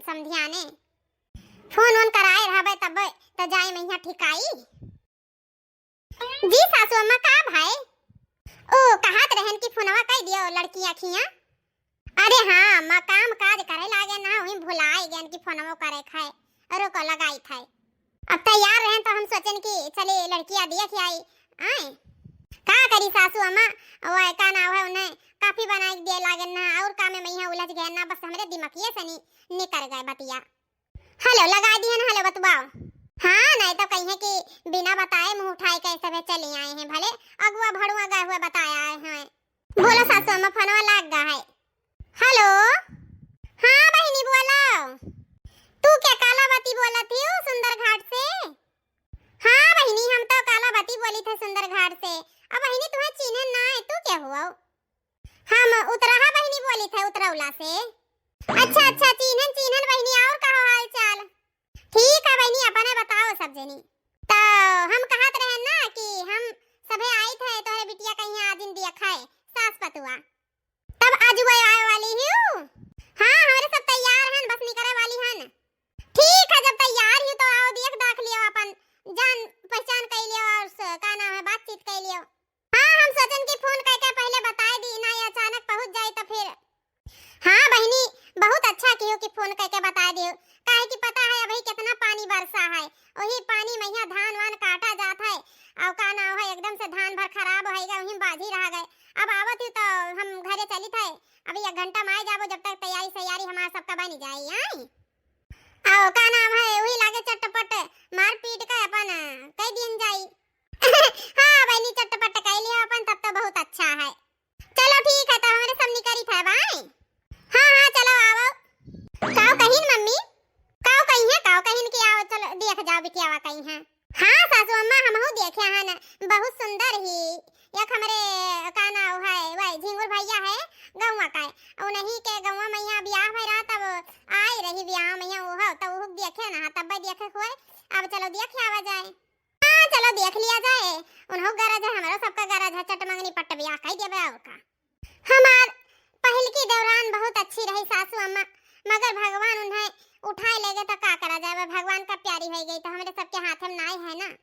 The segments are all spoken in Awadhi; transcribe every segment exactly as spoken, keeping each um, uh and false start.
समधियाने। फोन ओन कराए रहबे तब त जाए मइहाँ ठिकाई। जी सासू अम्मा, का भाई? ओ, कहत रहन कि फोनवा कइ दियो लड़की अखियाँ। अरे हाँ अम्मा, काम काज करे लागे ना, वहीं भुलाए गएन कि फोनवो करे खाए। रुको, लगाई थे। अब तैयार रहन तो हम सोचेन कि चली लड़किया देख आई। आए, का करी सासू अम्मा, वो का नाव है, उन्हें काफी बनाए के दिए लागे ना, और काम में मइहाँ उलझ गए ना, बस हमरे दिमागिए से नी निकर गए बतिया। हेलो, लगा दिहन, हेलो बतुआओ। हाँ, नहीं तो कहिए कि बिना बताए मुँह उठाए के सभे चली आए हैं, भले अगुआ भड़ुआ गए हुए बताए आए हैं। बोलो सासू अम्मा, फोनवा लाग गा है। हेलो, हाँ बहिनी बोलो। तू क्या कालावती बोलत हियो सुंदर घाट से? हाँ बहिनी, हम तो कालावती बोली थे सुंदर घाट से। अब बहिनी तुम्हें चीन्हन ना है, तू क्या हुआ? हम उतरहा बहिनी बोली थे उतरौला से। अच्छा अच्छा, चीन्हन चीन्हन बहिनी, और कहो हाल चाल? ठीक है बहिनी, अपने बताओ सब जनी। तो हम कहत रहे ना कि हम सभे आई थे तोहरे बिटिया कहिया आजिन दिया खाए सास पतुआ। तब आज वह आए वाली ही हूँ। हाँ, हमरे सब तैयार हन, बस निकरे वाली हन। ठीक है, जब तैयार ही तो आओ, देख दाख लियो अपन, जान पहचान कर लियो और स-, का नाम है, बातचीत कर लियो। हाँ, हम सोचन कि फोन करके पहले बताए दी ना, ये अचानक पहुँच जाए तो फिर। हाँ बहिनी, बहुत अच्छा कियो कि फोन करके बताए दियो, काहे कि पता है अभी कितना पानी बरसा है, वही पानी मइहाँ धान वान काटा जात है, और का नाम है एकदम से धान भर खराब हो गए, वहीं बाझी रह गए। अब आवत ही तो हम घरे चली थे, अभी एक घंटा में आ जाबो, जब तक तैयारी सैयारी हमार सबका बन जाई। आई आओ, का नाम है, वही लागे चटपट मार पीट के अपन कह दियन जाई। हाँ बहिनी, चटपट कह लियो अपन, तब तो बहुत अच्छा है। चलो ठीक है, तो हमरे सब निकरी थे भाई। हाँ हाँ, चलो आवो। काव कहिन मम्मी? काव कहिन है, काव कहिन कि आओ, चलो देख जाओ बिटियावा कहीं है। हाँ सासू अम्मा, हमहू देखे हैं न, बहुत सुंदर ही। एक हमरे का नाव है, वही झिंगुर भैया है, गौवा का है। उन्हीं के गौवा मइहाँ बियाह भय रहा, तब आई रही बियाह मइहाँ, वो हो, तब वो देखे ना, तब देखे हुए। अब चलो देख आवा जाए। हाँ चलो देख लिया जाए, उन्हों गरज है, हमरो सबका गरज है, चटमंगनी पट बियाह कह देबे और का। हमार पहल की दौरान बहुत अच्छी रही सासू अम्मा, मगर भगवान उन्हें उठाए ले गए तो का करा जाए, भगवान का प्यारी हो गई तो हमरे सबके हाथ में नाई है ना।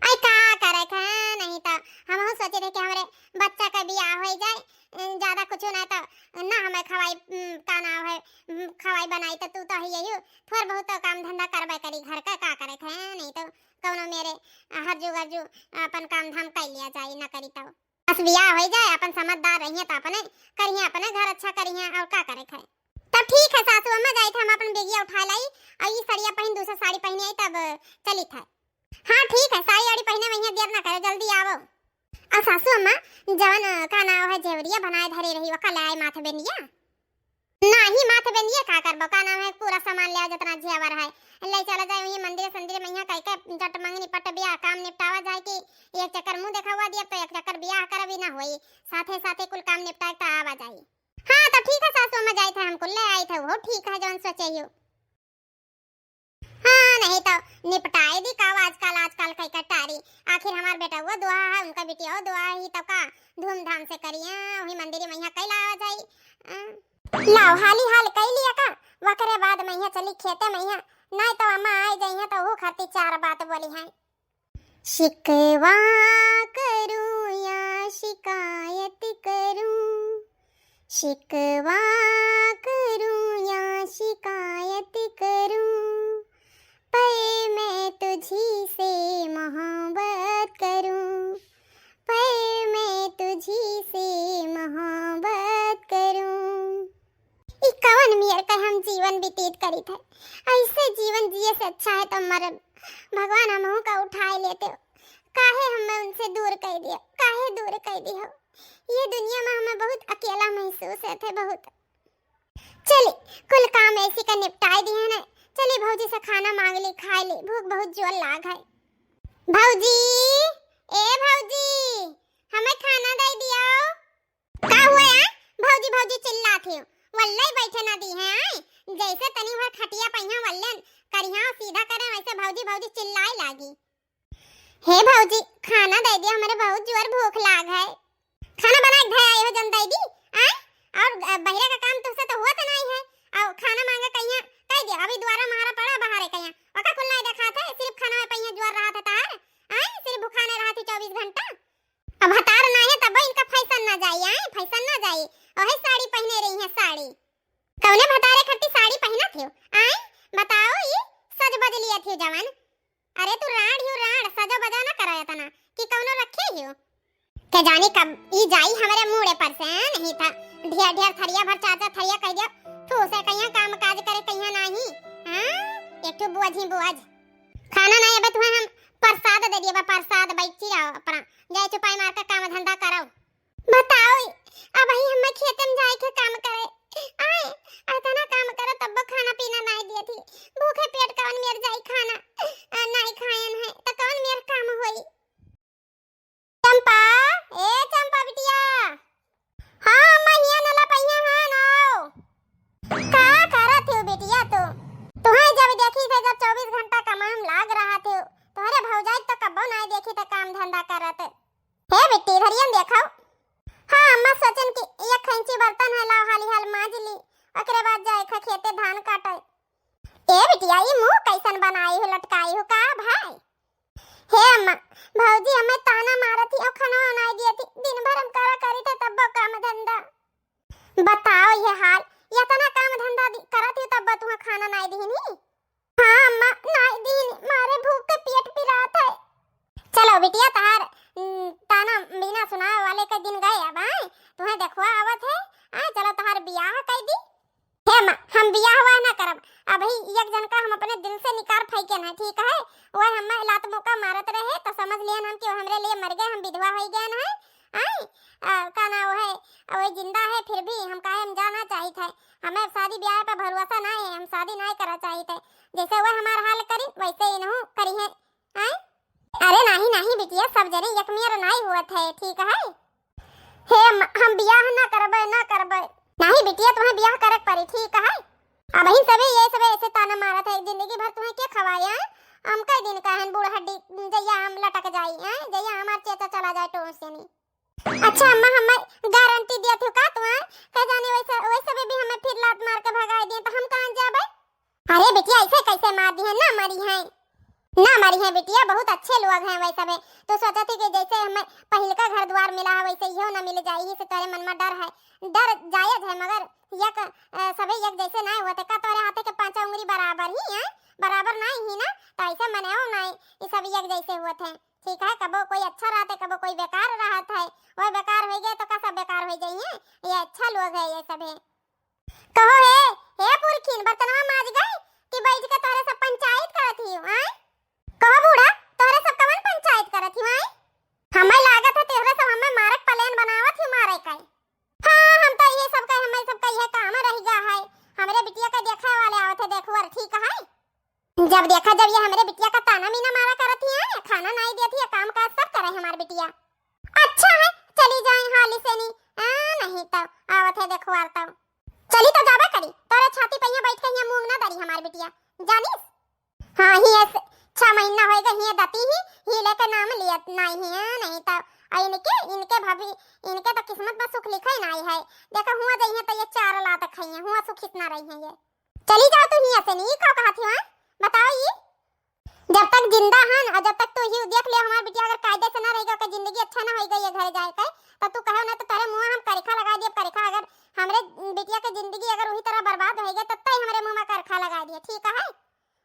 आई का करे थे, नहीं तो हम सोचे थे कि हमरे बच्चा का बियाह हो जाए, अ, ज्यादा कुछ ना तो ना हमें खवाई, उम, का नाम है, उम, खवाई बनाई तो तू तो है यही, थोड़ा बहुत तो काम धंधा करबे करी घर का, का करे थे, नहीं तो कौनो मेरे, अ, हरजू गरजू अपन काम धाम कर लिया जाए, ना करी तो। बस बियाह हो जाए, अपन समझदार रहिए तो अपने करिए, अपने घर अच्छा करिए, और का करे थे। तब ठीक है सासू अम्मा, जाए थे हम अपन बेगिया उठा लाई, और ये सड़िया पहन दूसरा साड़ी पहने आई, तब चली थे। हाँ ठीक है, साड़ी वाड़ी पहने में देर ना करे, जल्दी आवो। और सासू अम्मा, जवन, अ, का नाम है, जेवरिया बनाए धरे रही, वका ले आए माथ बेंदिया? नाही माथ बेंदिया का करबो, का नाम है, पूरा सामान ले आओ जितना जेवर है, ले चला जाए वही मंदिर संदिर में, यहाँ कह के जट मंगनी पट बियाह काम निपटावा जाए कि एक चक्कर मुँह देखावा दिया तो एक चक्कर बियाह करबी ना होई, साथे साथे कुल काम निपटाए तो आवा जाए। हाँ तो ठीक है सासू अम्मा, जाए थे हम कुल ले आए थे, वो ठीक है जवन सोचे हो। हाँ, नहीं तो निपटाए दी का आजकल, आजकल कई कटारी। आखिर हमार बेटा वो दुआ है, उनका बिटिया वो दुआ है, ही तो का धूमधाम से करिए, वही मंदिर में यहाँ कैला आ जाई। अं, लाओ, हाली हाल कई लिया का, वकरे बाद में यहाँ चली खेते में यहाँ, नहीं तो अम्मा आए जाइए तो वो खाती चार बात बोली है। शिकवा करूं या शिकायत करूं, शिकवा करूं या शिकायत करूं, पर मैं तुझी से मोहब्बत करूं, पर मैं तुझी से मोहब्बत करूं। ई कवन मेर का हम जीवन व्यतीत करी थे, ऐसे जीवन जिए से अच्छा है तो मरब। भगवान हमहू का उठाए लेते हो, काहे हमें उनसे दूर कर दिया, काहे दूर कर दिया हो। ये दुनिया में हमें बहुत अकेला महसूस है थे, बहुत। चली, कुल काम ऐसी का निपटाए दिए ना। चली भौजी से खाना मांग ली, खाए ली, भूख बहुत जोर लाग है। भौजी, ए भौजी, हमें खाना दे दियो। का हुआ है? भौजी भौजी चिल्लात हो, वल्ले बैठे ना दी है। आए जैसे तनी भर खटिया पहिया वल्ले करिया सीधा करे, वैसे भौजी भौजी चिल्लाए लागी। हे भौजी, खाना दे दिया, हमरे बहुत जोर भूख लाग है। खाना बना के धे आई हो जन दे दी। आए और, अ, बहिरा का काम तुमसे तो हुआ तो नहीं है, और खाना मांगा कहिया। दे, अभी दुआरा मारा पड़ा बाहर है कहिया। ओका कुल नाहीं देखात है, सिर्फ खाना में पहिया जुआर रहत है तार। आए, सिर्फ भुखाने रहत है चउबीस घंटा। अब भतार नाहीं है तब इनका फैशन ना जाई, आए, फैशन ना जाई। ओहे साड़ी पहिने रही है, साड़ी। कौने भतारे खट्टी साड़ी पहिना थियो? आए, बताओ, ई सज बज लिया थियो जवन। अरे तू राड़ हियो राड़, सजो बजो ना करो एतना कि कौनो रखे हियो। के जानी कब ई जाई हमरे मूड़े पर से, नहीं था ढेर ढेर थरिया भर चार चार थरिया कह दिया, तू उसे कहिया काम काज करे कहिया नाही। हाँ, एक ठो बुअज ही बुअज। खाना नाही, अबे तुहे हम प्रसाद दे दिया, प्रसाद बैठी रहो अपना, जाए चुपाई मार के काम धंधा करो। बताओ, अब ही हमें खेते में जाए के काम करे, आए, अतना काम करे तब खाना पीना नाही दिया थी, भूखे पेट कौन मेर जाई खाना, आ, नाही खायन है तो कौन मेर काम होई। चंपा, ए चंपा बिटिया। हाँ अम्मा, हिया नला पहिया हाँ नाओ। का करत हो बिटिया तू? तुहे जब देखी थे जब चउबीस घंटा कमाम लाग रहा थे, तोहरे भौजाई तो कब्बो नाही देखी थे काम धंधा करत। हे बिट्टी, धरियन देखो। हाँ अम्मा, सोचन कि एक खैंची बर्तन है, लाओ हाली हाल माज ली, ओकरे बाद जाए खा खेते धान काटे। ए बिटिया, ई मुंह कैसन बनाई हो, लटकाई हो का भाई? हे अम्मा, भौजी हमें ताना मारत ही और खाना नाही दिए थी, दिन भर हम करा करी थे तब्बो काम धंधा। बताओ ये हाल, इतना काम धंधा दि-, करत ही तब्बो तुहा खाना नाही दीनी? हाँ अम्मा, नाही दीनी, मारे भूख के पेट पिरात है। चलो बिटिया, तहार, उम, ताना बिना सुनावे वाले के दिन गए अब, आए? तुहे देखवा आवत है, आए, चलो तहार बियाह कई दी। हे माँ, हम बियाह हुआ ना करब। अबही एक जन का हम अपने दिल से निकार फेंके ना, ठीक है? वह हमें लात मुक्का मारत रहे तो समझ लियन हम कि वो हमरे लिए मर गए, हम विधवा हो गए ना। आए, आ, का ना वो है, वो जिंदा है, फिर भी हम काहे हम जाना चाहित है। हमें शादी ब्याह पे भरोसा ना है, हम शादी ना करा चाहित है। जैसे वह हमार हाल करी वैसे इनहू करी है। आए? अरे नाही नाही बिटिया, सब जने एक मेर नाही हुआ थे, ठीक है? हे अम्मा, हम बियाह ना करबे, ना करबे। नाही बिटिया, तुम्हें बियाह करे के पड़ी, ठीक है? अबही सबे ये सबे ऐसे ताना मारत है, जिंदगी भर तुम्हें के खवाए, हैं? हम कई दिन का हन बूढ़ हड्डी, जइया हम लटक जाई, हैं? जइया हमार चेता चला जाए टोंस यानी। अच्छा अम्मा, हमें गारंटी दिया थी का तुम्हें? कह जाने वैसे, वैसे भी हमें फिर लात मार के भगाए दिए तो हम कहाँ जाबे? अरे बिटिया, ऐसे कैसे मार दी है? ना मरी है, ना मरी है बिटिया, बहुत अच्छे लोग हैं वैसे भी। तू सोचा थी कि जैसे हमें पहिल का घर द्वार मिला है वैसे इहो ना मिल जाए, यही से तेरे मन में डर है। डर जायज है मगर एक, अ, सभी एक जैसे ना होते का तोरे हाथे के पांचों उंगली बराबर ही हैं, बराबर ना ही ना, तो ऐसे मने हो ना, ये सब एक जैसे होते हैं। ठीक है, कबो कोई अच्छा रहते, कबो कोई बेकार रहत है, वह बेकार हो गए तो का सब बेकार हो जाइए? ये अच्छा लोग है ये सब है। कहो हे, हे पुरखिन, बर्तनवा माज गई कि बैठ के तोहरे सब पंचायत करत ही, आय? कहो बूढ़ा, तोहरे सब कवन पंचायत करत ही, आय? हमें लागत है तोहरे सब हमें मारे के plan बनावत ही, मारे के। हाँ, हम तो ये सब कहे, हमें सब का ये काम रह गया है। हमरे बिटिया का देखे वाले आवत है, देखो और ठीक है। जब देखा, जब ये हमरे बिटिया का ताना मीना मारा करत ही, आय, खाना नाई देत ही, काम काज सब करे हमार बिटिया। अच्छा है, चली जाए हाली से नी, आ, नहीं तो आवत है देखो आर तब। चली तो जाबे करी, तोरे छाती पे यहाँ बैठ के यहाँ मूंग ना दरी हमार बिटिया, जानिस? हाँ, ही ऐसे छह महीना होएगा, ही दती ही, ही लेके नाम लियत नाई ही, आ, नहीं तो, आ, इनके, इनके भाभी, इनके तो किस्मत में सुख लिखा ही नाई है। देखा, हुआ जइहे तो ये चार लात खाइए, हुआ सुखित ना रही है ये। चली जाओ तू हियाँ से, नहीं का कहा थी वहाँ? बताओ ये। जब तक जिंदा हन और जब तक तू ही देख ले, हमार बिटिया अगर कायदे से ना रहेगा, ओकर जिंदगी अच्छा ना होएगा ये घर जाए के, तो तू कहो ना तो तेरे मुंह हम करिखा लगा दिए, करिखा। अगर हमरे बिटिया के जिंदगी अगर वही तरह बर्बाद होएगा, तो तय हमरे मुंह में करिखा लगा दिए, ठीक है?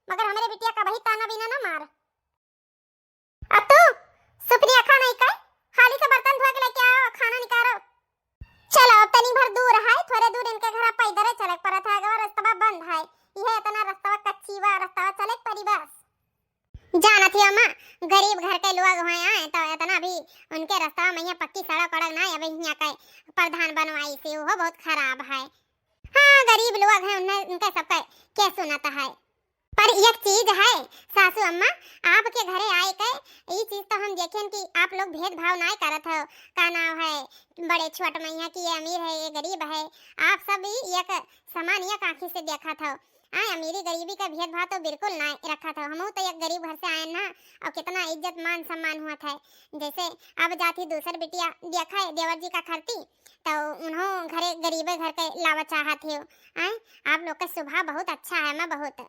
मगर हमरे बिटिया का वही ताना बिना ना मार। अब तू सुपनी अखा नहीं कर, हाली से बर्तन धो के लेके आओ, खाना निकालो। चलो, अब तनी भर दूर है, थोड़े दूर इनके घर पैदल चले के पड़त है, अगर रास्ता बंद है, यह इतना रास्ता कच्ची बा, रास्ता चले के पड़ी बस। जानत ही अम्मा, गरीब घर के लोग हैं, आए तो इतना भी उनके रास्ता में यहाँ पक्की सड़क वड़क ना है, अभी यहाँ के प्रधान बनवाई से वो बहुत खराब है। हाँ, गरीब लोग हैं, उन्हें, उनके सबका के सुनत है। पर एक चीज है सासू अम्मा, आपके घरे आए के ई चीज तो हम देखेन कि आप लोग भेदभाव नाय करत हो, का नाव है, बड़े छोट मैया कि ये अमीर है, ये गरीब है, आप सब ही एक समान एक आँखी से देखत हो। आय, अमीरी गरीबी का भेदभाव तो बिल्कुल ना रखत है। हमहू तो एक गरीब घर से आए ना, और कितना इज्जत मान सम्मान हुआ था। जैसे अब जाती दूसर बिटिया देखा है देवर जी का खरती, तो उन्हों घरे गरीबे घर के लावा चाहत हो। आय, आप लोग का स्वभाव बहुत अच्छा है, मैं बहुत।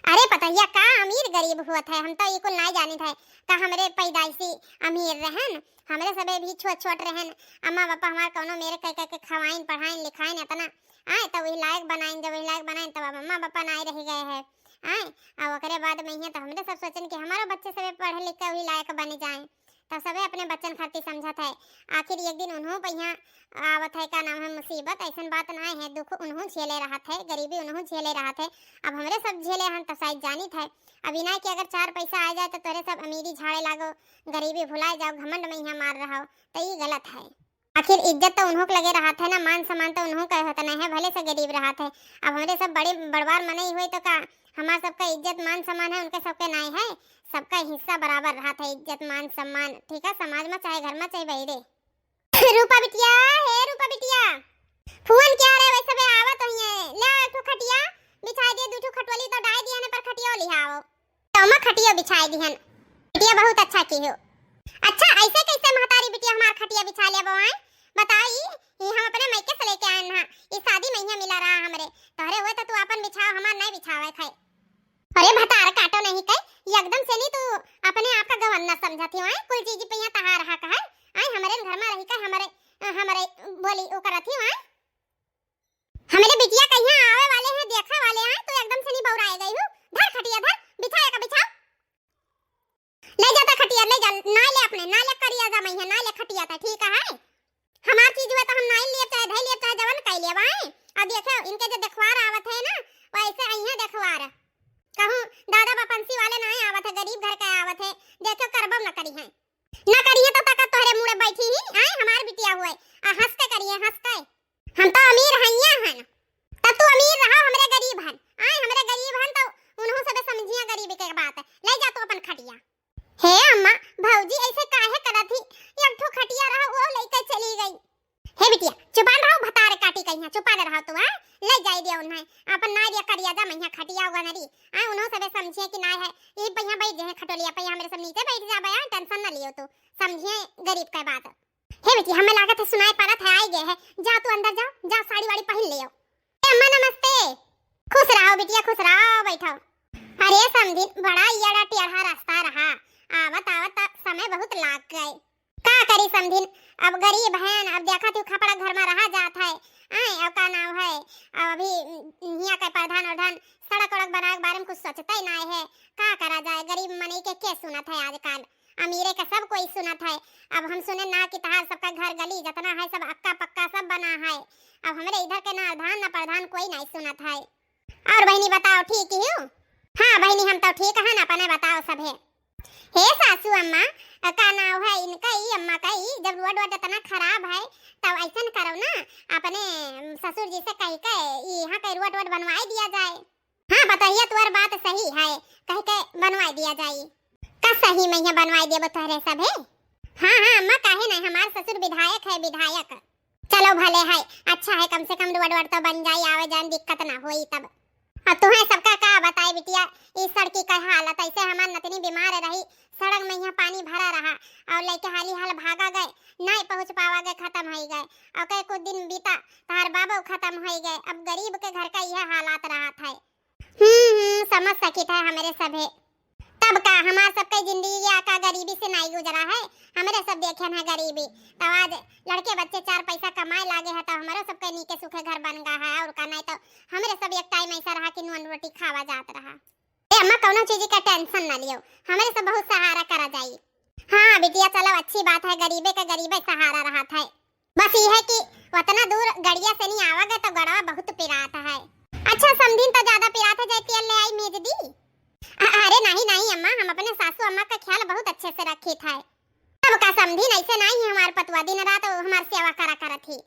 अरे पतोहिया, का अमीर गरीब होत है, हम तो ई कुल नाई जानित है। का हमरे पैदाइशी अमीर रहन, हमरे सबे भी छोट छोट रहन, अम्मा पापा हमार कौनो मेरे कह कह के खवाइन, पढ़ाइन, लिखाइन इतना, आय, तब वही लायक बनाइन, जब वही लायक बनाइन, तब अब अम्मा पापा नाई रह गए हैं, आय, और ओकरे बाद में यहाँ तो हमरे सब सोचन कि हमारो बच्चे सबे पढ़ लिख के वही लायक बन जाए। तब सबे अपने बच्चन खातिर समझत है। आखिर एक दिन उन्हों पे यहाँ आवत है, का नाम है, मुसीबत, ऐसन बात ना है, दुख उन्हों झेले रहत है, गरीबी उन्हों झेले रहत है। अब हमरे सब झेले हन तो शायद जानित है। अब इनाय के अगर चार पैसा आ जाए तो तोरे सब अमीरी झाड़े लागो, गरीबी भुलाए जाओ, घमंड में यहाँ मार रहो, तो ई गलत है। आखिर इज्जत तो उन्हों के लगे रहत है ना, मान सम्मान तो उन्हों का होत नहीं है, भले से गरीब रहत है। अब हमरे सब बड़े बड़वार मनई हुए तो का हमार सबका इज्जत मान सम्मान है, उनके सबके नाई है? सबका हिस्सा बराबर रहत है, इज्जत मान सम्मान, ठीक है, समाज में चाहे घर में चाहे बहिरे। रूपा बिटिया, हे रूपा बिटिया, फोन क्या रे, वैसे बे आवत होइए, ले आओ एक ठो खटिया बिछाई दे, दू ठो खटोली तो डाई दिया ने पर खटिया लिहाओ। तो अम्मा खटिया बिछाई दिहन, खटिया बहुत अच्छा की हो। अच्छा, ऐसे कैसे महतारी बिटिया हमार खटिया बिछा ले बवाए? बताई, ये हम अपने मायके से लेके आए ना, ये शादी में ही मिला रहा हमरे। तोहरे हुए तो तू अपन बिछाओ, हमार नहीं बिछावे खाए। अरे भतार काटो नहीं कहे, एकदम से नहीं तू अपने आप का गवन ना समझत हो, आय? कुल चीज पे यहाँ तहार हक है, आय? हमरे घर में रही का हमरे, हमरे बोली उ करत ही, आय? हमरे बिटिया कहिया आवे वाले हैं, देखे वाले हैं, तू एकदम से नहीं बौराए गई हो। धर खटिया धर, बिछाए का बिछाओ। ले जाता खटिया, ले जा, ना ले अपने, ना ले करिया जा, मैं है, ना ले खटिया था, ठीक है? हमार चीज हुआ तो हम नाई लेब, चाहे धई लेब, चाहे जवन कई लेब, आए। और देखो, इनके जो देखवार आवत है ना, वैसे अइहे देखवार। कहूँ दादा बपंसी वाले नाई आवत है, गरीब घर का आवत है, देखो करबो न करी है। न करी है तो तक तोहरे मुड़े बैठी ही, आए हमार बिटिया हुए, आ हंस के करिए, हंस के। हम तो अमीर हइया हन, तब तू अमीर रहा, हमरे गरीब हन, आए हमरे गरीब हन, तो उन्हों सबे समझिया गरीब के बात, ले जा तू अपन खटिया। हे अम्मा, भौजी ऐसे काहे करत ही? एक ठो खटिया रहा, वो लेके चली गई। हे बिटिया, चुपान रहो, भतार काटी कहिया, चुपान रहो तू, हाँ? ले जाई दिया उन्हें, अपन नाई दिया करिया जा, मैया खटिया होगा नरी। आ, उन्हों सबे समझिए कि नाई है, यही पहिया बैठ जाए खटोलिया पहिया, हमरे सब नीचे बैठ जाबे, हाँ? टेंशन ना लियो तू, समझिए गरीब का बात। हे बिटिया, हमें लागत है सुनाई पड़त है, आई गए है, जा तू अंदर जा, जा साड़ी वाड़ी पहन ले आओ। ए अम्मा नमस्ते। खुश रहो बिटिया, खुश रहो, बैठो। अरे समधिन, बड़ा इयड़ा टेढ़ा रास्ता रहा, आवत आवत समय बहुत लाग गए। का करी समधिन, अब गरीब हैं, अब देखा तू खपड़ा घर में रहा जात है, आए, अब का नाम है, अब अभी हियाँ के प्रधान उधान सड़क उड़क बनाए के बारे में कुछ सोचते ही ना है। का करा जाए, गरीब मनई के के सुनत है आजकल, अमीरे का सब कोई सुनत है। अब हम सुने ना कि तहार सबका घर गली जितना है सब अक्का पक्का सब बना है। अब हमरे इधर के ना प्रधान ना प्रधान कोई नहीं सुनत है। और बहिनी बताओ, ठीक ही हो? हाँ बहिनी, हम तो ठीक हन, अपने बताओ सभे। हे सासू अम्मा, का नाव है इनका, ई अम्मा का, ई जब रोड वोड इतना खराब है, तब ऐसन करो ना, अपने ससुर जी से कह के ई यहाँ के रोड वोड बनवाई दिया जाए। हाँ पतोहिया, तोर बात सही है, कह के बनवाई दिया जाए। का सही में यहाँ बनवाई देबो तोहरे सभे? हाँ हाँ अम्मा, काहे नहीं, हमार ससुर विधायक है, विधायक। चलो भले है, अच्छा है, कम से कम रोड वोड तो बन जाई, आवे जान दिक्कत ना होई तब। अब तुहें सबका का बताई बिटिया, ई सड़की का हालत, ऐसे हमार नतनी बीमार रही, सड़क में यहाँ पानी भरा रहा और लेके हाली हाल भागा गए, नहीं पहुँच पावा गए, खत्म हो गए। और कई कुछ दिन बीता, तार बाबू खत्म हो गए। अब गरीब के घर का यह हालात रहत है। हम्म हम्म, समझ सकित है हमरे सभे। तब का हमार सबके जिंदगी या का गरीबी से नाई गुजरा है, हमरे सब देखे हैं गरीबी। तब आज लड़के बच्चे चार पैसा कमाए लागे है, तो हमरो सबके नीके सुखे घर बन गा है। और का, नहीं तो हमरे सब एक टाइम ऐसा रहा कि नून रोटी खावा जात रहा। ए अम्मा, कौनो चीज का टेंशन ना लियो, हमरे सब बहुत सहारा करा जाई। हाँ बिटिया, चलो अच्छी बात है, गरीबे का गरीबे सहारा रहत है। बस ये है कि उतना दूर गड़िया से नहीं आवा गए तो गड़वा बहुत पिरात है। अच्छा समधिन, तो ज्यादा पिरात है, जाए तेल ले आई मेज दी। अ-, अरे नहीं नहीं अम्मा, हम अपने सासू अम्मा का ख्याल बहुत अच्छे से रखित है। तब का समधिन, ऐसे नहीं है, हमार पतुआ दिन रात हमार सेवा करा करत ही।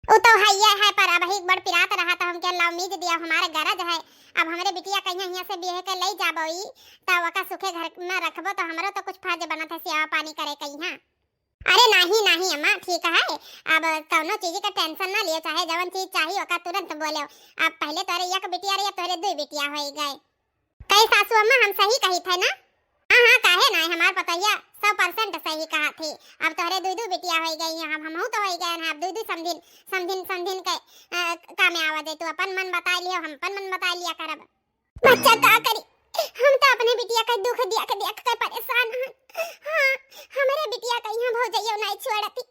उ तो हइये है, पर अब ही बड़ पिरात रहा तो हमके लाओ मीज दिया, हमारे गरज है। अब हमरे बिटिया कहिया हियाँ से बिहे के ले जाबो ई, तब ओका सुखे घर में रखबो तो हमरो तो कुछ फर्ज बनत है सेवा पानी करे कहिया। अरे नाही, नाही अम्मा, ठीक है। अब कौनो चीज का tension ना लियो, चाहे जवन चीज चाही ओका तुरंत बोलो। अब पहले तोहरे एक बिटिया रही, अब तोहरे दुई बिटिया होई गए। कई सासू अम्मा, हम सही कही थे ना? हाँ, हाँ, काहे नाही, हमार पतोहिया सौ percent सही कहा थी। अब तोहरे दुई दुई बिटिया होई गई हैं, अब हमहू तो होई गए हैं, अब दुई दुई समधिन, समधिन, समधिन के, अ, कामे आवा जाए। तू अपन मन बताई लियो, हम अपन मन बताई लिया करब। बच्चा का करी, हम तो अपने बिटिया का दुख दिया के देख के परेशान हैं। हाँ, हमरे बिटिया का यहाँ भौजइयो नाही छोड़ती,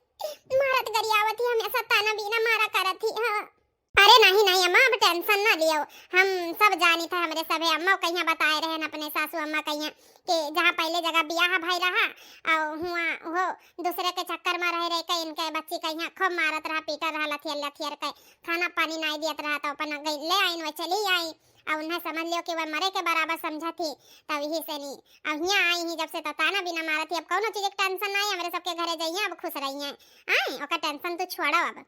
मारत गरियावत ही, हमेशा ताना बीना मारा करत ही। हाँ। अरे नाही, नाही अम्मा, अब tension ना लियो, हम सब जानी थे, हमरे सभे अम्मा कहिया बताए रहे न, अपने सासू अम्मा कहिया कि जहाँ पहले जगह बियाह भई रहा, और हुआ वो दूसरे के चक्कर में रह रह के इनके बच्ची कहिया खूब मारत रहा, पीटत रहा, लथियर लथियर के खाना पानी नाही दियत रहा, तो अपन गई ले आइन, वह चली आई, और उन्हें समझ लियो कि वह मरे के बराबर समझत ही, तब यही से नहीं। अब हियाँ आई ही जब से तो ताना बीना मारत ही, अब कौनो चीज के tension नाही, हमरे सबके घरे जइहें, अब खुश रहिहें। आए, ओकर tension तू छोड़ो अब।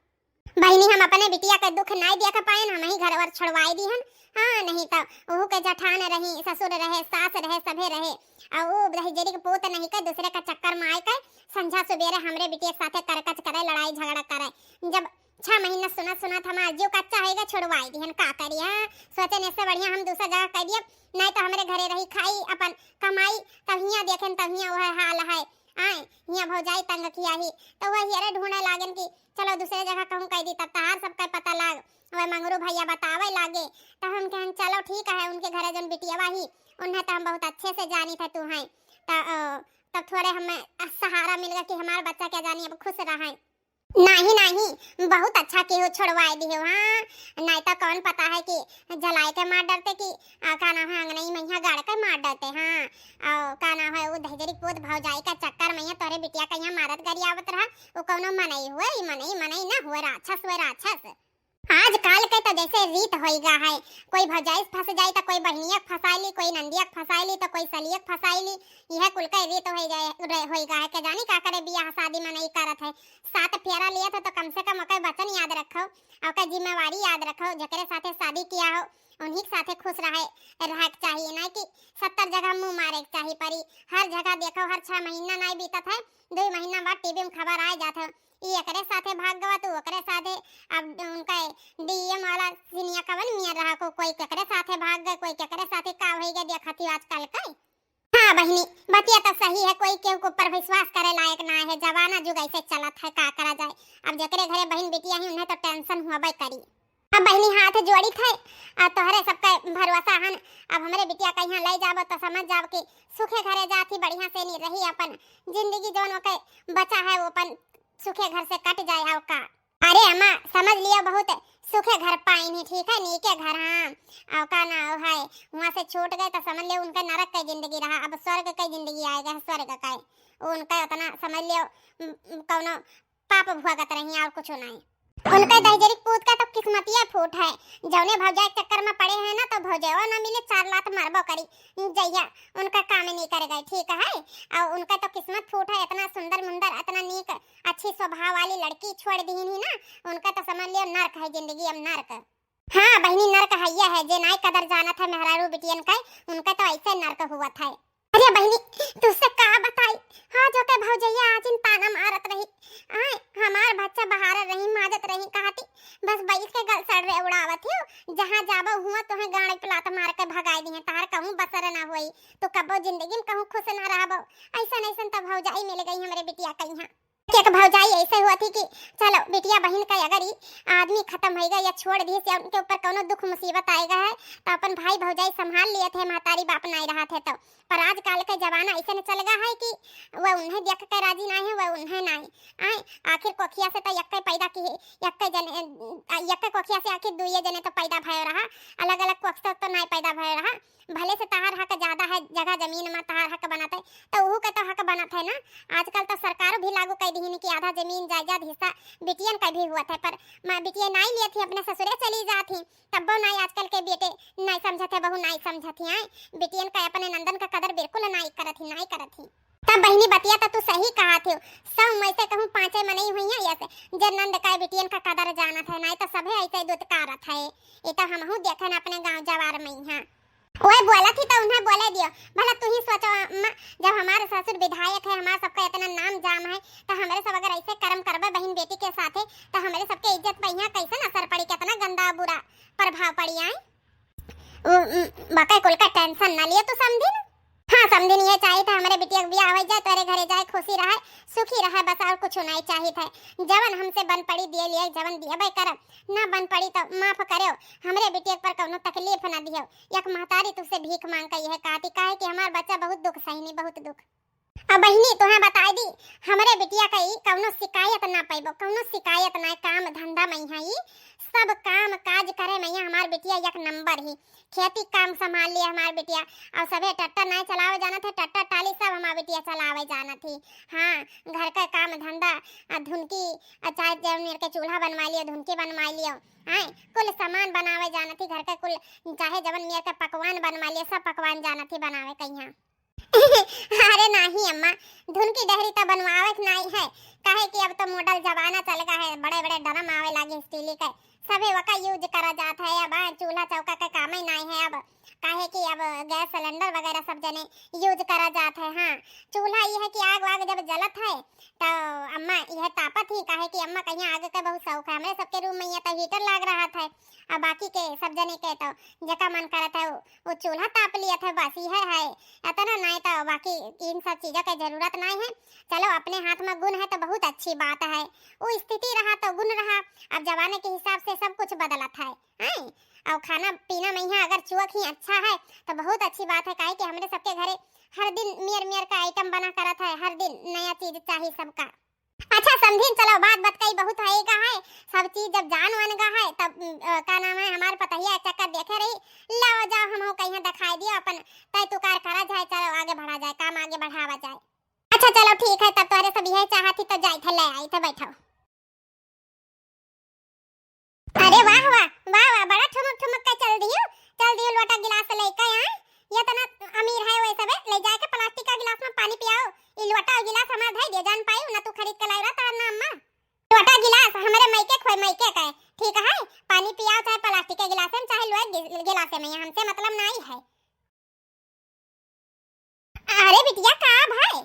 बहिनी, हम अपने बिटिया के दुख नाही देख पाएन, हम ही घर वर छोड़वाई दीहन। हाँ, नहीं तो ओहू के जठान रही, ससुर रहे, सास रहे, सभे रहे। और वो दहिजरी के पूत नहीं के दूसरे का चक्कर में आए के संझा सुबेरे हमरे बिटिया के साथे करकच करे, लड़ाई झगड़ा करे। जब छह महीना सुनत सुनत हमार जीव कच्चा होइगा, छोड़वाई दीहन, का करी? हाँ, सोचेन इससे बढ़िया हम दूसरा जगह कह दिए, नहीं तो हमरे घरे रही, खाई, अपन कमाई, तब हियाँ देखेन, तब हियाँ वह हाल है। आए, हियाँ भौजाई तंग किया ही, तो वह हियरे ढूंढे लागेन कि चलो दूसरे जगह कहूँ कह दी, तब तहार सबका पता लाग, वह मंगरू भैया बतावे लागे, तब हम कहन चलो ठीक है, उनके घरे जौन बिटियावा ही, उन्हें तो हम बहुत अच्छे से जानी थे तू हैं, त-, अ, तब थोड़े हमें सहारा मिल गया कि हमार बच्चा क्या जानी अब खुश रहे। नाही, नाही, बहुत अच्छा किहो, छोड़वाए दिहो, हाँ, नहीं तो कौन पता है कि जलाए के मार डरते कि, आ, का नाम है, अंगनई मइहाँ गाड़ के मार डरते, हाँ, और का नाम है, वो दहिजरी पूत भौजाई का चक्कर मइहाँ तोरे बिटिया का यहाँ मारत गरियावत रहा, वो कौनो मनई हुए, ई मनई, मनई ना हुए, राक्षस हुए, राक्षस। आजकल के तो जैसे रीत होइगा है, कोई भौजाई से फंस जाई तो कोई बहिनिया के फंसाई ली, कोई नंदिया के फंसाई ली, तो कोई सलिया के फंसाई ली। यह कुल के रीत होई जाए, रे-, होइगा है। के जानी का करे बियाह शादी में नहीं करत है। सात फेरा लिया था तो कम से कम ओके वचन याद रखो, ओके जिम्मेवारी याद रखो। जेकरे साथे शादी किया हो, उन्हीं के साथे खुश रहे, रहे के चाहिए, नहीं कि सत्तर जगह मुंह मारे के चाहिए परी। हर जगह देखो, हर छह महीना नहीं बीतत है, दो महीना बाद टीवी में खबर आ जात है, ई एकरे साथे भाग गवा, तू ओकरे साथे। अब उनका डीएम वाला सीनिया कवन मियाँ रहा को, कोई केकरे साथे भाग गए, कोई केकरे साथे का होई गए, देखत ही आजकल के। हाँ बहिनी, बतिया तो सही है, कोई केहू के ऊपर विश्वास करे लायक ना है, जमाना जुग ऐसे चलत है, का करा जाए। अब जेकरे घरे बहिन बिटिया ही, उन्हें तो tension हुआ करी। अब बहिनी हाथ जोड़ी थे, आ तोहरे सबका भरोसा हन। अब हमरे बिटिया का यहाँ ले जाबो तो समझ जाओ कि सुखे घरे जात ही, बढ़िया से नहीं रही, अपन जिंदगी जौन ओके बचा है वो अपन सुखे घर से कट जाए। आओ का? अरे अम्मा, समझ लियो बहुत सुखे घर पाइन ही, ठीक है, नीके घर, हाँ। आओ का ना आओ है, वहाँ से छूट गए तो समझ लियो उनका नरक का जिंदगी रहा, अब स्वर्ग का जिंदगी आएगा, स्वर्ग का। उनका उतना समझ लियो, उम, उम, कौनो पाप भुगत रही और कुछ नहीं। उनके दहिजरी पूत का तो किस्मतिया फूट है, जौने भौजाई के चक्कर में पड़े हैं ना तो भौजाइयो ना मिले, चार लात मारबो करी। जइया उनका काम नहीं कर गए, ठीक है। और उनका तो किस्मत फूट है, इतना सुंदर मुंदर, इतना नीक अच्छी स्वभाव वाली लड़की छोड़ दीन ही ना, उनका तो समझ लियो नरक है जिंदगी, अब नरक। हाँ बहिनी, नरक हइया है, जे नाई कदर जानत है मेहरारू बिटियन का, उनका तो ऐसे नरक हुआ था। अरे बहिनी, तुझसे का बताई, हाँ जो के भौजैया आज इन ताना मारत रही, आए हमार बच्चा बहार रही, माजत रही, कहती बस बैठ के गल सड़ रे उड़ावत हो, जहाँ जाबो हुआ तोहे गाड़ी प्लात मार के भगाई दिहे, तार कहूँ बसर ना होई, तो कबो जिंदगी में कहूँ खुश ना रहबो। ऐसन ऐसन तो भौजाई मिल गई हमरे बिटिया कहिया। एक भौजाई ऐसे हुआ थी कि चलो बिटिया बहिन का अगर ई आदमी खत्म होइगा या छोड़ दिए या उनके ऊपर कौनो दुख मुसीबत आएगा है तो अपन भाई भौजाई संभाल लिए थे, महतारी बाप नहीं रहा थे तो। पर आजकल के जमाना ऐसे न चल गया है कि वह उन्हें देख के राजी नहीं है, वह उन्हें नहीं। आए आखिर कोखिया से तो यक्के पैदा की, यक्के जन, यक्के कोखिया से आखिर दुइये जने तो पैदा भयो रहा, अलग अलग कोख से तो नहीं पैदा भयो रहा। भले से तहार हक ज्यादा है, जगह जमीन में तहार हक बनत है, तो उहू के तो हक बनत है ना। आजकल तो सरकारो भी लागू कर दीहिन कि आधा जमीन जायदाद हिस्सा बिटियन का भी हुआ था, पर म-, बिटिया नाई लियत ही, अपने ससुरे चली जात ही, तब्बो नाई आजकल के बेटे नाई समझत है, बहू नाई समझत ही। आए बिटियन का, अपने नंदन का कदर बिल्कुल नाई करत ही, नाई करत ही। तब बहिनी बतिया तो तू सही कहा थी, सौ में से कहूँ पाँचे मनई हुई है ऐसे जे नंद का बिटियन का कदर जानत है, नाई तो सभे ऐसे दुत्कारत है। ये तो हमहू देखन अपने गाँव जवार में यहाँ। ओए बोला थी तो उन्हें बोले दियो। भला तू ही सोचो अम्मा, जब हमारे ससुर विधायक है, हमारा सबका इतना नाम जाम है, तो हमरे सब अगर ऐसे कर्म करबे बहिन बेटी के साथे, तो हमरे सबके इज्जत पे यहाँ कैसन असर पड़ी, कितना गंदा बुरा प्रभाव पड़ी। आए उ, उ, बाकी कुल का tension ना लियो तू समधिन। हाँ समधिन, ये चाहित है हमरे बिटिया के बियाह हो जाए, तोरे घरे जाए, खुशी रहे, सुखी रहे, बस और कुछ नहीं चाहित है। जवन हमसे बन पड़ी दिए लिए, जवन दिए बे करब, ना बन पड़ी तो माफ करो, हमरे बिटिया पर कौनो तकलीफ ना दियो। एक महतारी तुझसे भीख मांग के यह कहती, काहे कि हमार बच्चा बहुत दुख सहनी, बहुत दुख। अब बहिनी तोहे बताई दी, हमरे बिटिया का ई कौनो शिकायत ना पैबो, कौनो शिकायत ना। काम धंधा में है ई, सब काम काज करे में हमार बिटिया एक नंबर ही। खेती काम संभाल लिए हमार बिटिया, और सभे ट्रैक्टर ना चलावे जानत है, ट्रैक्टर टाली सब हमार बिटिया चलावे जानत ही। हाँ, घर का काम धंधा, आ धुनकी, आ चाहे जौन मेर के चूल्हा बनवा लियो, धुनकी बनवा लियो, हैं, कुल सामान बनावे जानत ही, घर का कुल चाहे जवन मेर के पकवान बनवा लियो, सब पकवान जानत ही बनावे कहिया। अरे नाही अम्मा, धुनकी डहरी त बनवावे के नाही है, काहे कि अब तो modern जमाना चल गया है, बड़े बड़े ड्रम आवे लागे स्टील के, सभे वका use करा जात है। अब आ चूल्हा चौका के काम ही नाही है अब, काहे कि अब गैस सिलेंडर वगैरह सब जने use करा जात है। हाँ, चूल्हा ये है कि आग वाग जब जलत है तो अम्मा यह तापत ही, काहे कि अम्मा कहिया आग के बहुत शौक है। हमरे सबके रूम में ये तो हीटर लाग रहत है, अब बाकी के सब जने के तो जेका मन करत है वो, वो चूल्हा ताप लियत है, बस यह है। इतना नहीं तो बाकी इन सब चीजों के जरूरत नहीं है। चलो, अपने हाथ में गुण है तो बहुत अच्छी बात है, वो स्थिति रहा तो गुण रहा। अब जमाने के हिसाब से सब कुछ बदलत है, हैं? और खाना पीना में यहाँ अगर चुअक ही अच्छा है तो बहुत अच्छी बात है, काहे कि हमरे सबके घरे हर दिन मेर मेर का item बना करत है, हर दिन नया चीज चाहिए सबका। अच्छा समधिन, चलो, बात बतकई बहुत है का है, सब चीज जब जान वन गा है तब अ, का नाम है, हमार पतहिया चक्कर देखे रही। लाओ जाओ, हम कहीं दिखाई दियो अपन, तय तुकार करा जाए, चलो आगे बढ़ा जाए, काम आगे बढ़ावा जाए। अच्छा चलो ठीक है, तब तोहरे सब यह चाहत ही तो जाइत है, ले आइत है, बैठो। अरे वाह वाह, वाह वाह, बड़ा ठुमक ठुमक के चल दियो, चल दियो लोटा गिलास लेके। आए, ये तना अमीर है वैसे बे, ले जाके प्लास्टिक का गिलास में पानी पियाओ। ई लोटा और गिलास हमार धई दियो, जान पाई ना, तू खरीद के लाई रहा तब ना अम्मा। लोटा गिलास हमरे मायके खोए, मायके का है, ठीक है, पानी पियाओ चाहे प्लास्टिक के गिलास में, चाहे लोहे गि-, गिलास में, हमसे मतलब नहीं है। अरे बिटिया, का भाई?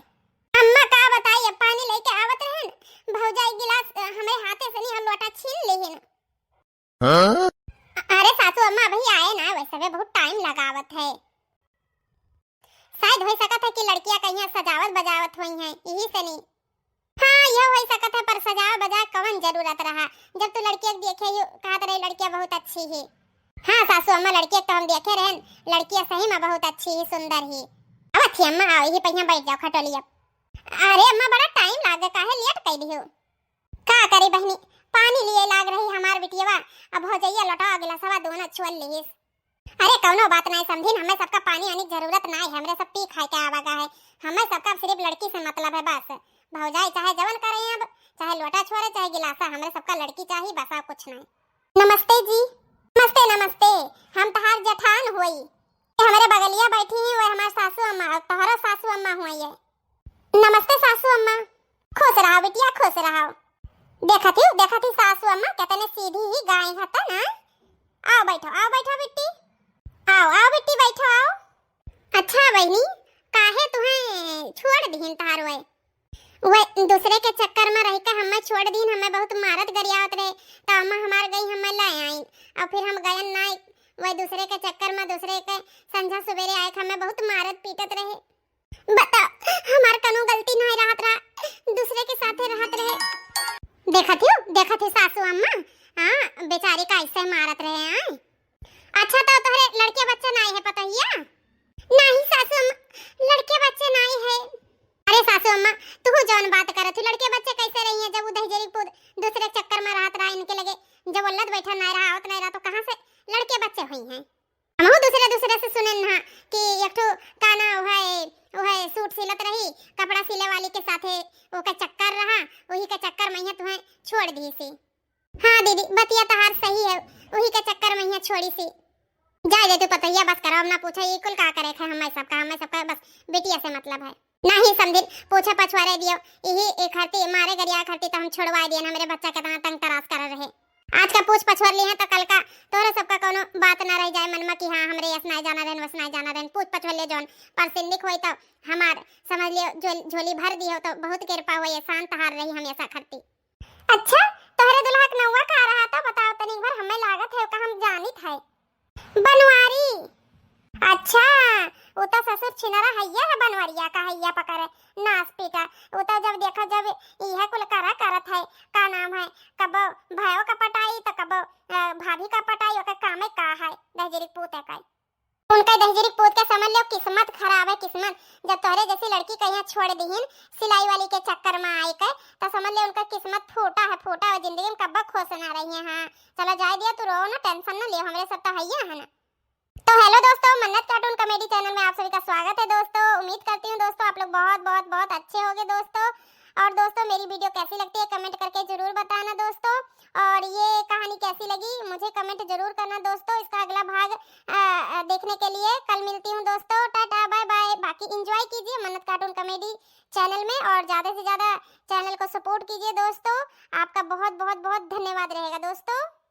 अम्मा का बताई, अब पानी लेके आवत रहन, भौजाई गिलास, अ, हमरे हाथे से नहीं, हम लोटा छीन लेहिन। हाँ? अरे सासू अम्मा अभी आए ना, वैसे भी बहुत टाइम लगावत है। शायद हो सकत है कि लड़किया कहीं सजावत बजावत हुई हैं, यही से नहीं। हाँ, यह हो सकत है, पर सजावा बजावा कवन जरूरत रहा, जब तू लड़किया के देखे ही कहत रही लड़किया बहुत अच्छी ही। हाँ सासू अम्मा, लड़किया के तो हम देखे रहन, लड़किया सही में बहुत अच्छी ही, सुंदर ही। अब अच्छी अम्मा आओ, यही पहिया बैठ जाओ खटोलिया। अरे अम्मा, बड़ा टाइम लागे, काहे लेट कर दियो? का करी बहनी, पानी लिए लाग रही हमार बिटियवा, अब हो जाइए लोटा गिलासवा दोनों छुअल लिहिस। अरे कौनो बात नाई समधिन, हमें सबका पानी आने की जरूरत नाई है, हमरे सब पी खाए के आवा गा है, हमें सबका सिर्फ लड़की से मतलब है बस। भौजाई चाहे जवन करे अब, चाहे लोटा छोड़े चाहे गिलासा, हमरे सबका लड़की चाहिए बस, और कुछ नहीं। नमस्ते जी। नमस्ते नमस्ते, हम तहार जेठान हुई, ये हमरे बगलिया बैठी हैं, वो हमार सासू अम्मा और तोहरो सासू अम्मा हुई है। नमस्ते सासू अम्मा। खुश रहो बिटिया, खुश रहो। देखत ही, देखत ही सासू अम्मा कितने सीधी ही गाय हतन, हाँ? आओ बैठो, आओ बैठो बिट्टी। आओ, आओ बिट्टी बैठो, आओ। अच्छा बहनी, काहे तुहें छोड़ दीन तहार वै? वै दूसरे के चक्कर में रह के हमें छोड़ दीन, हमें बहुत मारत गरियावत रहे, तो अम्मा हमार गई हमें ले आई, और फिर हम गयन ना, वै दूसरे के चक्कर में दूसरे के संझा सुबेरे आए के हमें बहुत मारत पीटत रहे। बताओ, हमार कनो गलती नाय रहत रहा, दूसरे के साथे रहत रहे। देखत हियो, देखत ही सासू अम्मा, हाँ, बेचारी का ऐसे मारत रहे हैं। अच्छा, तो तोहरे लड़के बच्चे नाय है पतोहिया? नहीं सासू अम्मा, लड़के बच्चे नाय है। अरे सासू अम्मा, तू जौन बात करत ही, लड़के बच्चे कैसे रही हैं, जब उ दहिजरी पूत दूसरे चक्कर में रहत रहा इनके लगे, जब ओल्लत बैठा नाय रहा, आवत नाय रहा, तो कहाँ से लड़के बच्चे हुई हैं? हमहू दूसरे दूसरे से सुनेन हा कि एक ठो का ना, उहे, उहे सूट सिलत रही, कपड़ा सिले वाली के साथे ओके चक्कर रहा, वही के चक्कर में यहाँ तुहें छोड़ दी सी। हाँ दीदी, बतिया तहार सही है, वही के चक्कर में यहाँ छोड़ी सी। जाए दे तू पतोहिया, बस करो, अब ना पूछो, ये कुल का करे है, हमें सबका, हमें सबका बस बिटिया से मतलब है। नहीं समधिन, पूछे पछुआरे दियो, यही एक हरती मारे गरिया खरती तो हम छोड़वा दियन, हमरे बच्चा कितना तंग तरास कर रहे। आज का पूछ पछोर ली है तो कल का तोहरे सबका कोनो बात ना रह जाए मन में कि हाँ, हमरे यस नाय जाना रहन, वस नाय जाना रहन। पूछ पछोर ले जौन परसिन्निक होई तो हमार समझ लियो झोल-, झोली भर दियो तो बहुत कृपा होई, शांत हार रही हमेशा खट्टी। अच्छा, तोहरे दुल्हा के नौवा का रहा था बताओ तनिक भर, हमें लागत है ओका हम जानित है। बनवारी। अच्छा, उ तो ससुर छिनरा हैया है, बनवरिया का हैया पकड़े, नास पीटा। उ तो जब देखो जब इहे कुल करा करत है, का नाम है, कबो भयो का पटाई तो कबो, अ, भाभी का पटाई, ओके कामे का है, दहजरी पूते का। उनका दहजरी पूत के समझ लो किस्मत खराब है, किस्मत। जब तोहरे जैसी लड़की के यहाँ छोड़ दीहिन सिलाई वाली के चक्कर में आई के, तो समझ ले उनका किस्मत फूटा है, फूटा है, जिंदगी में कब्बा खुश ना रही है। हाँ, चलो जाए दिया, तू रो ना, टेंशन ना लियो, हमरे सब तो हैया है ना। तो हेलो दोस्तों, मन्नत कार्टून कॉमेडी चैनल में आप सभी का स्वागत है दोस्तों। उम्मीद करती हूँ दोस्तों आप लोग बहुत बहुत बहुत अच्छे होंगे दोस्तों। और दोस्तों मेरी वीडियो कैसी लगती है कमेंट करके जरूर बताना दोस्तों। और ये कहानी कैसी लगी मुझे कमेंट जरूर करना दोस्तों। इसका अगला भाग, अ, अ, देखने के लिए कल मिलती हूँ दोस्तों। Tata bye bye. बाकी एंजॉय कीजिए मन्नत कार्टून कॉमेडी चैनल में और ज्यादा से ज्यादा चैनल को सपोर्ट कीजिए दोस्तों। आपका बहुत बहुत बहुत धन्यवाद रहेगा दोस्तों।